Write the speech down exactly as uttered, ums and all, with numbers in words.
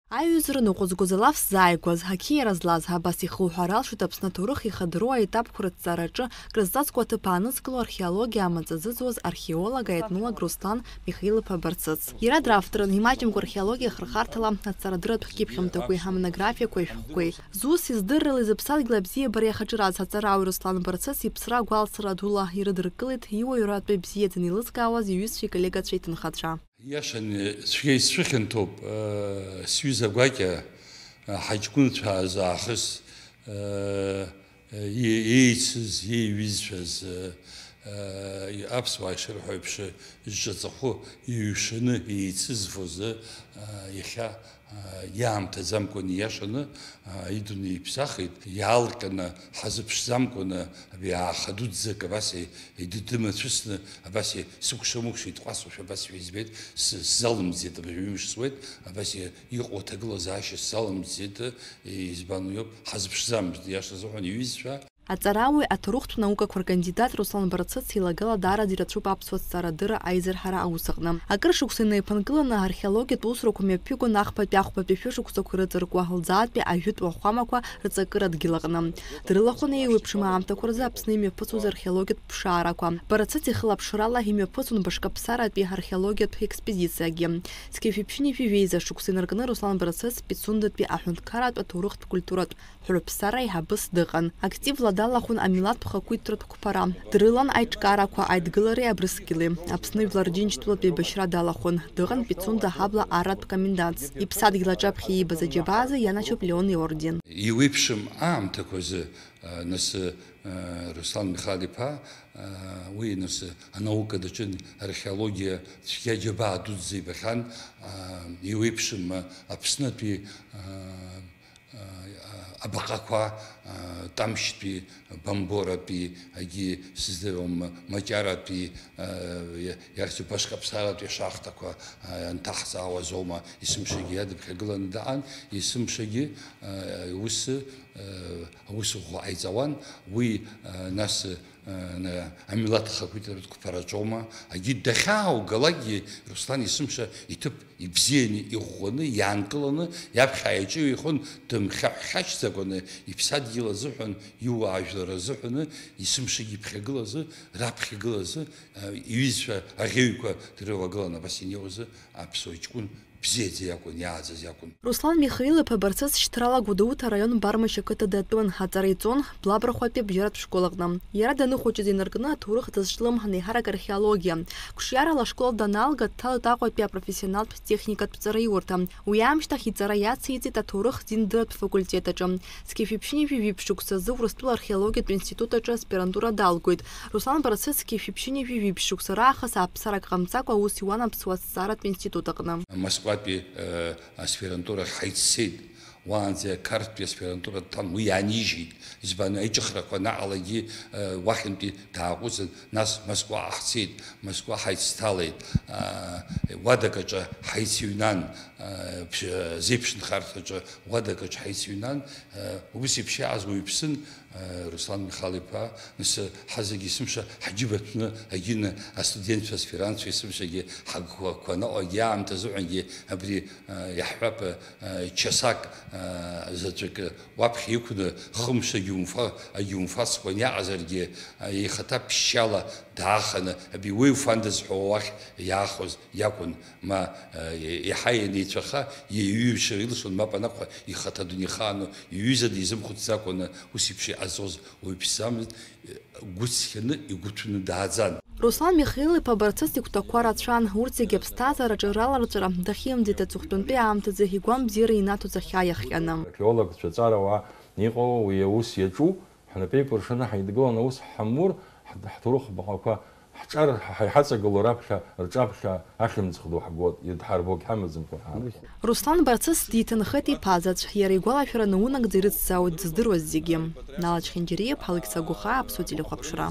Аиҩызара ныҟәызгоз алаф ззааигәаз, ақьиара злаз, абас ихуҳәар алшоит Аԥсны аҭоурых ихадароу аетапқәа рыҭҵаараҿы крызҵазкуа аҭыԥ аанызкыло археологиа амаҵ азызуаз археолог, аетнолог Руслан Михаил-иԥа Барцыц. Иара дравторын, имаҷымкәа археологиа ахырхарҭала аҭҵаарадырратә хкьыԥхьымҭақәеи амонографиақәеи ашәҟәқәеи. Зус издыррала изыԥсадгьыл абзиабара иахаҿыраз аҵарауаҩ Руслан Барцыц иԥсра агәалсра дула ирыдыркылеит иуаҩратәы ибзиаӡаны еилызкаауаз иҩызцәеи иколлегацәеи иҭынхацәа. Иашаны цәгьа исцәыхьанҭоуп, э, сҩыза гәакьа, э, ҳаҷкәынцәа азы аахыс, э, э, е-, еицыз, еиҩызцәаз, э, э, аԥсуаа ишырҳәо еиԥш, зҿаҵахәы еиҩшаны еицызфоз, э, иахьа, э, иаамҭаӡамкәан ииашаны, э, идунеи иԥсахит, иаалҟьаны ҳазыԥшӡамкәаны, абри ааха дуӡӡак абас и-, идыдымацәысны, абас и-, сыкәша-мыкәша итҟәасуашәа абас ҳәа избеит, с-, сзалымӡеит, абыржәы ҩымш суеит, абас и-, иҟоу аҭагылазаашьа сзалымӡеит, избан уиоуп, ҳазыԥшӡамызт, ииаша азыҳәан иҩызцәа. Аҵарауаҩ, аҭоурыхтә наукақәа ркандидат Руслан Барцыц илагала даараӡа ирацәоуп аԥсуа ҭҵаарадырра аизырҳара аус аҟны. Акыр шықәса инеиԥынкыланы археологиатә усурақәа мҩаԥигон ахԥатәи ахәбатәи шәышықәсақәа ирыҵаркуа, лӡаатәи ажәытә уахәамақәа рҵакыра адгьыл аҟны. Дрылахәын еиуеиԥшым аамҭақәа рзы Аԥсны имҩаԥысуаз археологиатә ԥшаарақәа. Барцыц ихылаԥшрала имҩаԥысуан Башкаԥсаратәи археологиатә експедициагьы. Зқьи жәшәи ԥшьынҩажәи жәеиза шықәса инаркны Руслан Барцыц Пицундатәи аҳәынҭқарратә аҭоурыхтә культуратә ҳәырԥсара аиҳабыс дыҟан. Активла далахәын амилаҭтә хақәиҭтәратә қәԥара. Дрылан аиҿкаарақәа Аидгылареи Абрыскьыли, Аԥсны Жәлар Џьынџьтәылатә еибашьра далахәын. Дыҟан Пицунда аҳабла арратә комендантс. Иԥсадгьыл аҿаԥхьа иибаз аџьабаа азы ианачоуп Леон иорден. Еиуеиԥшым аамҭақәа азы, а, нас, а, Руслан Михал-иԥа, а, уи нас анаука даҿын, археологиа цәгьа џьабаа дуӡӡа ибахьан, а, еиуеиԥшым, а, Аԥснытәи, а, а, абаҟақәа, а, Тамшьтәи, Бамборатәи, агьи сыздыруам, Маҷаратәи, а, иа-, иахьӡу Башкаԥсаратәи ашахтақәа, а, анҭаҳҵаауаз аума, есымшагьы иадыԥхьагыланы даан, есымшагьы, а, ус, а, аусура ҟаиҵауан, уи, а, нас, а, на-, амилаҭ ахақәиҭтәратә қәԥараҿоума, агьи дахьааугалакгьы Руслан есымша иҭыԥ ибзианы, иӷәӷәаны, иаанкыланы, иаԥхьа иаҿыҩеихон, дымхьаҳәхьачӡакәаны, иԥсадгьыл азыҳәан, иуаажәлар азыҳәаны, есымшагьы иԥхьагылазы, раԥхьагылазы, а, иҩызцәа аӷьеҩқәа дрылагылан абас ианиауазы, аԥсуа ҷкәын бзиаӡа иакәын, иааӡаз иакәын. Руслан Михаил-иԥа Барцыц шьҭрала Гәдоуҭа араион Бармашь ақыҭа датәын, аҵара иҵон Блабрахәатәи абжьаратә школ аҟны. Иара даныхәыҷыз инаркны аҭоурых дазҿлымҳан, еиҳарак археологиа. Қәҿиарала ашкол даналга, дҭалеит Аҟәатәи апрофессионалтә техникатә ҵараиурҭа. Уи аамышьҭахь иҵара иациҵеит аҭоурых-диндыратә факультет аҿы. Зқьи жәшәи ԥшьынҩажәи жәиԥшь шықәсазы Урыстәыла археологиатә институт аҿы аспирантура далгоит. Руслан Барцыц зқьи жәшәи ԥшьынҩажәи жәиԥшь шықәса раахыс аԥсарак ҟамҵакәа аус иуан Аԥсуа аҭҵааратә институт аҟны. Москватәи, э, аспирантурахь ҳаиццеит. Уаанӡа Қарҭтәи аспирантура дҭан, уи иаанижьит. Избан, аиҿыхрақәа наҟалагьы, э, уахьынтәи дааҟәыҵын, нас Москва ҳцеит, Москва ҳаицҭалеит, э, уадак аҿы ҳаицыҩнан, э, ԥш-, зеиԥшнхарҭаҿы уадак аҿы ҳаицыҩнан, э, убыс еиԥш иааз уаҩԥсын, Руслан Михал-иԥа, нас ҳазегьы есымша ҳџьыба ҭәны агьины астудентцәа, аспирантцәа есымшагьы ҳагәқәа наҟ агьи аамҭазыҳәангьы абри, а, иаҳҳәап, а, часак, а, заҵәык уаԥхьа иқәны хымш агьумфа-, агьумфасқәан иаҟазаргьы, а, ихаҭа ԥшьшьала дааханы абри уеуфандаз ҳәа уахь иаахәоз иакәын, ма, а, еиҳа ианеицәаха, иеиҩымшар илшон, мап анакәха, ихаҭа дунеихааны, иҩыза дизымхәыцӡакәаны, ус еиԥш иҟазҵоз уаҩԥсӡамызт, гәыцқьаны игәы ҭәны дааӡан. Руслан Михаил-иԥа Барцыц игәҭакқәа рацәан, урҭ зегьы аԥсҭазаараҿы раларҵәара дахьымӡеит аҵыхәтәантәи аамҭазы игәамбзиара инаҭоз ахьаа иахҟьаны. Археологцәа, ҵарауаа иҟоу уи аус иаҿу, ҳнапеикәыршаны ҳаидгыланы аус ҳамур, ҳҭ-, ҳҭоурых баҟақәа ҳҿар, ҳа иҳаҵагылоу раԥхьа, рҿаԥхьа ахьымӡӷ ду ҳгот, идҳарбогь ҳамаӡамкәа ҳаанхоит. Руслан Барцыц диҭынхеит иԥа заҵә, иара игәалашәара наунагӡа ирыцзаауеит дыздыруаз зегьы. Нала Чхинџьариа, Алықьса Гәыхаа, Аԥсуа телехәаԥшра.